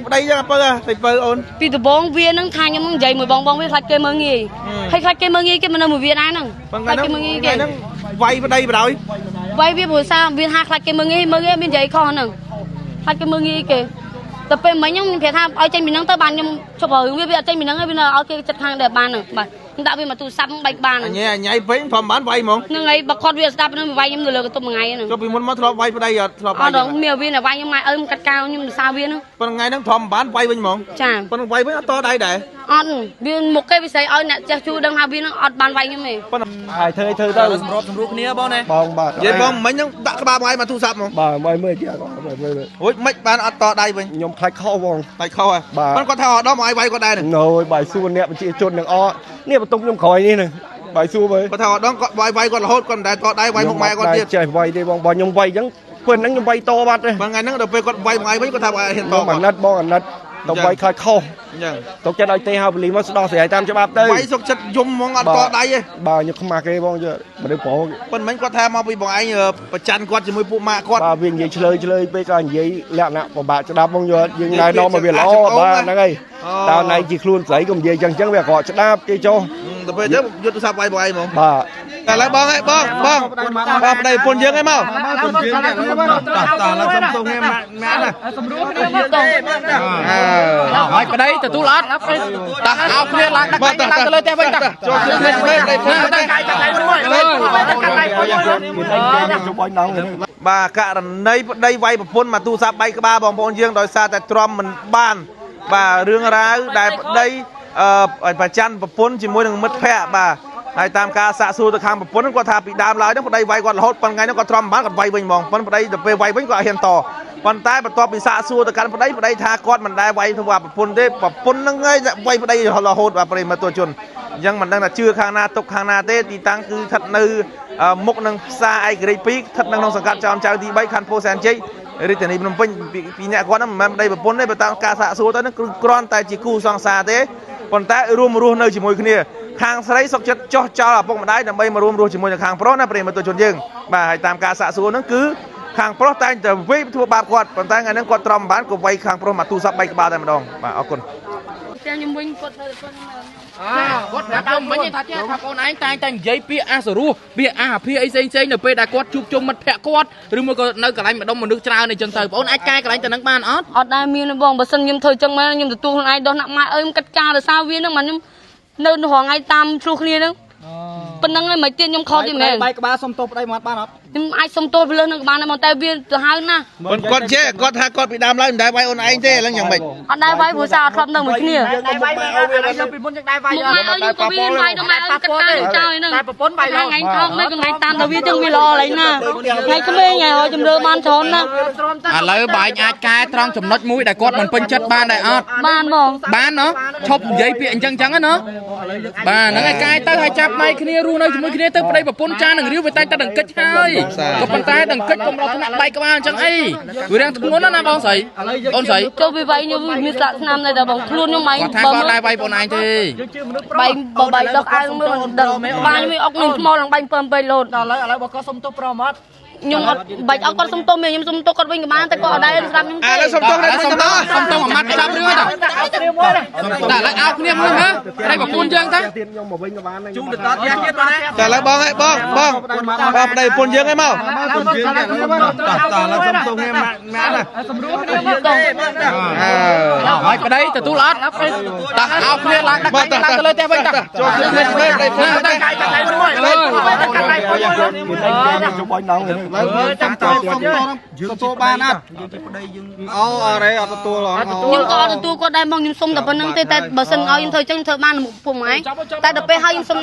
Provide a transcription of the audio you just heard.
ប្តីចឹងអពៅស្រីពៅអូន ពីដំបងវានឹងថាខ្ញុំនឹងនិយាយមួយបងបងវាខ្លាចគេមើលងាយហើយខ្លាចគេមើលងាយគេមិននៅមួយវាដែរហ្នឹង ប៉ុន្ ខ្លាច តែ គេមើលងាយគេ ហ្នឹងវាយប្តីបណ្ដោយ វាយវាព្រោះសារវាថាខ្លាចគេមើលងាយមើលងាយមាននិយាយខុសហ្នឹងខ្លាចគេមើលងាយគេតែពេលមិញខ្ញុំប្រាប់ថាឲ្យចេញពីហ្នឹងទៅបានខ្ញុំជប់រឿងវាវាអត់ចេញពីហ្នឹងឯងវានៅឲ្យគេចិត្តខាងដែលបានហ្នឹងបាទខ្ញុំដាក់វាមកទូរស័ព្ទហ្នឹងបែកបាន អញអញពេញព្រមបានវាយហ្មង ហ្នឹងហើយបើគាត់វាស្ដាប់ហ្នឹងវាយខ្ញុំនៅលើកន្ទប់មួយថ្ងៃហ្នឹង ចុះពីមុនមកធ្លាប់វាយប្តីអត់ធ្លាប់វាយ អត់ដល់មានវានៅវាយខ្ញុំម៉ែឪខ្ញុំកាត់កៅខ្ញុំសរសើរវាហ្នឹង ប៉ុន្តែថ្ងៃហ្នឹងព្រមបានវាយវិញហ្មង ចា ប៉ុន្តែវាយវិញអត់តដៃដែរ អត់វាមុខគេវាស្អីឲ្យអ្នកចេះជួយដឹងថាវានឹងអត់បានវាយខ្ញុំទេ ប៉ុន្តែ ហើយធ្វើអីធ្វើទៅ សម្របសម្រួលគ្នាបងណា បងបាទ និយាយបងមិញហ្នឹងដាក់ក្បាលបងឯងមកទូរស័ព្ទហ្មង បាទមើលមើលទៀតមើលមើល អូយមិនបានអត់តដៃវិញ ខ្ញុំខ្លាចខុសបង តែខុសហ៎ បាទ ប៉ុន្តែគាត់ថាអត់ដល់មកឯងវាយគាត់ដែរហ្នឹង ណយបាយសួរអ្នកប្រជាជនទាំងអស់នេះបន្ទប់ខ្ញុំក្រោយនេះណាបាយសួរមើល គាត់ថាអត់ដល់គាត់វាយវាយគាត់រហូតគាត់មិនដែលតដៃវាយមុខម៉ែគាត់ទៀត ចេះវាយទេបងបើខ្ញុំវាយអញ្ចឹងពេលហ្នឹងខ្ញុំវាយតបាត់ទេ ប៉ុន្តែថ្ងៃហ្នឹងដល់ពេលគាត់វាយមកឯងវិញគាត់ថាបងឯងហ៊ានត បង គាត់ អាណិតបងអាណិតទៅវាយខ្លាចខុស អញ្ចឹង ទុកចិត្តឲ្យទេហៅប៉ូលីសមកស្ដោះស្រាយតាមច្បាប់ទៅ វាយសុកចិត្តយំហ្មងអត់តដៃទេ បាទខ្ញុំខ្មាស់គេបងយមនុស្សប្រុស ប៉ុន្តែមិញគាត់ថាមកពីបងឯងប្រច័នគាត់ជាមួយពួកម៉ាក់គាត់ បាទវានិយាយឆ្លើយឆ្លើយពេកក៏និយាយលក្ខណៈពិបាកស្ដាប់បងយល់យើងណែនាំមកវាល្អបាទហ្នឹងហើយតើណៃជាខ្លួនស្រីក៏និយាយចឹងចឹងវាអក្រក់ស្ដាប់គេចុះ ដល់ពេលអញ្ចឹងយកទូរស័ព្ទវាយបងឯងហ្មង បាទ តែឥឡូវបងឯងបងបងបងប្តីប្រពន្ធយើងឯងមក តោះតោះឡើងសុំសុំគ្នាម៉ាក់ណា អើ ហើយប្តីទទួលអត់តោះអោគ្នាឡើងដាក់ឡើងទៅលើផ្ទះវិញតោះ ចូលគ្នាប្តីប្រពន្ធ ទៅកាយកាយមួយ ជុំបាញ់ណង បាទករណីប្តីវាយប្រពន្ធមកទូរស័ព្ទបែកក្បាលបងប្អូនយើងដោយសារតែទ្រាំមិនបានបាទរឿងរ៉ាវដែលប្តីអឺប្រច័នប្រពន្ធជាមួយនឹងមិត្តភ័ក្តិបាទហើយតាមការសាកសួរទៅខាងប្រពន្ធហ្នឹងគាត់ថាពីដើមឡើយហ្នឹងប្តីវាយគាត់រហូតប៉ុន្តែថ្ងៃហ្នឹងគាត់ទ្រាំមិនបានគាត់វាយវិញហ្មងប៉ុន្តែប្តីទៅពេលវាយវិញគាត់អត់ហ៊ានតប៉ុន្តែបន្ទាប់ពីសាកសួរទៅកាន់ប្តីប្តីថាគាត់មិនដែលវាយធ្វើប្រពន្ធទេប្រពន្ធហ្នឹងឯងវាយប្តីរហូតបាទប្រិយមិត្តទជនអញ្ចឹងមិនដឹងថាជឿខាងណាទុកខាងណាទេទីតាំងគឺស្ថិតនៅមុខនឹងផ្សារឯករាជ្យ2ស្ថិតនៅក្នុងសង្កាត់ចោមចៅទី3ខណ្ឌពោធិ៍សែនជ័យរាជធានីភ្នំពេញពីអ្នកគាត់ហ្នឹងមិនមែនប្តីប្រពន្ធទេបើតាមការសាកសួរទៅហ្នឹងគឺគ្រាន់តែជាគូសង្សារទេប៉ុន្តែរួមរស់នៅជាមួយគ្នាខាងស្រីសុកចិត្តចោះចោលឪពុកម្ដាយដើម្បីមករួមរស់ជាមួយនឹងខាងប្រុសណាប្រិយមិត្តជនយើងបាទហើយតាមការសាកសួរហ្នឹងគឺខាងប្រុសតែងតែវាយធ្វើបាបគាត់ប៉ុន្តែថ្ងៃហ្នឹងគាត់ទ្រាំមិនបានក៏វាយខាងប្រុសមកទូរស័ព្ទបែកក្បាលតែម្ដងបាទអរគុណ ផ្ទះខ្ញុំវិញគាត់ធ្វើតែគាត់ខ្ញុំ គាត់ប្រាប់ខ្ញុំមិញថាចេះថាបងឯងតែងតែនិយាយពាក្យអាសរោះពាក្យអាភិអីផ្សេងផ្សេងនៅពេលដែលគាត់ជួបជុំមិត្តភក្តិគាត់ឬមួយក៏នៅកន្លែងម្ដុំមនុស្សច្រើនអីចឹងទៅបងអាចកែកន្លែងទៅនឹងបានអត់ អត់ដែលមានទេបងបើសិនខ្ញុំធ្វើចឹងមែនខ្ញុំទទួលខ្លួនឯងដោះណាក់ម៉ែអើយខ្ញុំកាត់ការដោយសារវាហ្នឹងមកខ្ញុំនៅរងថ្ងៃតាមឆ្លោះគ្នាហ្នឹងប៉ុណ្្នឹងហើយមិនទៀតខ្ញុំខុសទៀតមែន បែកក្បាលសុំទោសប្តីមកបានអត់ ខ្ញុំអាចសុំទោសពីលើនឹងក៏បានដែរបងតែវាទៅហៅណាស់ ប៉ុន្តែគាត់ចេះគាត់ថាគាត់ពីដើមឡើយមិនដែលវាយអូនឯងទេឥឡូវយ៉ាងម៉េច អត់ដែលវាយព្រោះសារអត់ធ្លាប់នៅមួយគ្នា ដែរវាយមើលឥឡូវពីមុនយើងដែរវាយ មុខម៉ែអើយខ្ញុំក៏វាវាយដល់ម៉ែអើយកាត់ការចោលហ្នឹង តែប្រពន្ធវាយ ថ្ងៃថោកមិនថ្ងៃតាមតែវាចឹងវាល្អឡើយណាថ្ងៃក្មេងហើយឲ្យជំរឿបានច្រើនណាស់ ឥឡូវបែងអាចកែត្រង់ចំណុចមួយដែលគាត់មិនពេញចិត្តបានដែរអត់ បានបង បានណោះឈប់និយាយពាក្យអញ្ចឹងអញ្ចឹងណាបាទហ្នឹងហើយកែទៅហើយចាប់ដៃគ្នារស់នៅជាមួយគ្នាទៅប្តីប្រពន្ធចានឹងរាវវាតែងតែដង្កិចហើយក៏ប៉ុន្តែដង្កិចកុំដល់ថ្នាក់បែកក្បាលអញ្ចឹងអីវារាងធ្ងន់ណាស់ណាបងស្រីអូនស្រី ចូលវាវាយខ្ញុំមានស្លាកស្នាមនៅតែបងខ្លួនខ្ញុំឯង គាត់ថាគាត់ដែរវាយបងឯងទេ បែងបើបែងដោះអាវមើលមិនដឹងបានខ្ញុំអុកនឹងថ្មឡើងបាញ់7 8លោត ដល់ឥឡូវឥឡូវបើគាត់សុំទោសព្រមអត់ ខ្ញុំអត់បាច់អត់គាត់សុំទោសមានខ្ញុំសុំទោសគាត់វិញក៏បានតែគាត់អត់ដែរស្រាប់ខ្ញុំទេ ឥឡូវសុំទោស ឥឡូវសុំទោសសុំទោសមួយម៉ាត់ចាប់រឿងទៅ គ្នាមួយណា តែឥឡូវអោគ្នាមួយមើលប្តីប្រពន្ធយើងទៅ ទៀតខ្ញុំមកវិញក៏បានដែរ ជូនទៅតផ្ទះទៀតបងណា តែឥឡូវបងឯងបងបងបងប្តីប្រពន្ធយើងឯងមក តោះតោះឡើងសុំទោសគ្នាម៉ាក់ណាសម្រួលគ្នាមក អើ ហើយប្តីទទួលអត់តោះអោគ្នាឡើងដាក់ឡើងទៅលើផ្ទះវិញតោះ ចូលគ្នាប្តីប្រពន្ធ ទៅ កាយកាយមួយកាយកាយមួយ ជុំបាញ់ណង សុំទោសសុំទោសទទួលបានអត់អូអរេអត់ទទួលហ៎ ខ្ញុំក៏អត់ទទួលគាត់ដែរបងខ្ញុំសុំតែប៉ុណ្្នឹងទេតែបើសិនឲ្យខ្ញុំធ្វើចឹងធ្វើបានមុខពុកម៉ែតែដល់ពេលហើយខ្ញុំសុំ